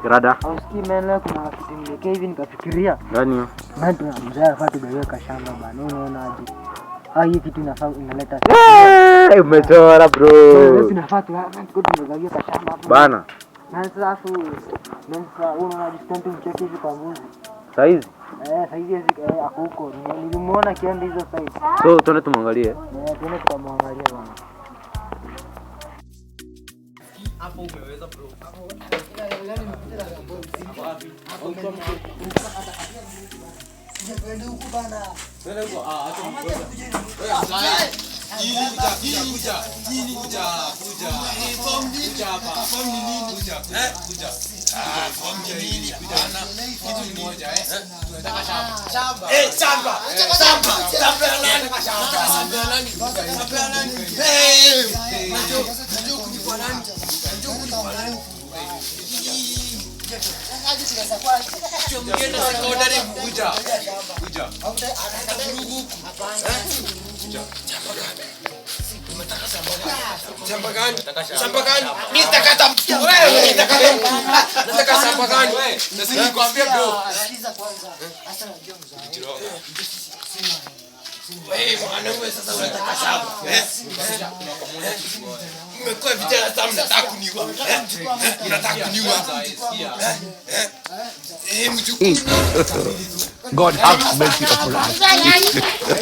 Rada. Hausikii man, leo kuna kitu nilikaa hivi nikafikiria. Gani hiyo? Man, tuna mzee anafaa tugawiwe kashamba bana. Unaona aje? Ah, hii kitu inafaa inaleta. Eh, umechora bro. Wewe tunafaa tu man, tuko tumegawiwa kashamba hapo. Bana, Man, sasa afu man, sasa unaona aje tuende mcheke hivi kwa mbuzi. saizi. Eh, saizi hizi ako huko. Nilimuona akienda hizo side. So tuende tumwangalie. Eh, tuende tukamwangalia bana. God have mercy upon us.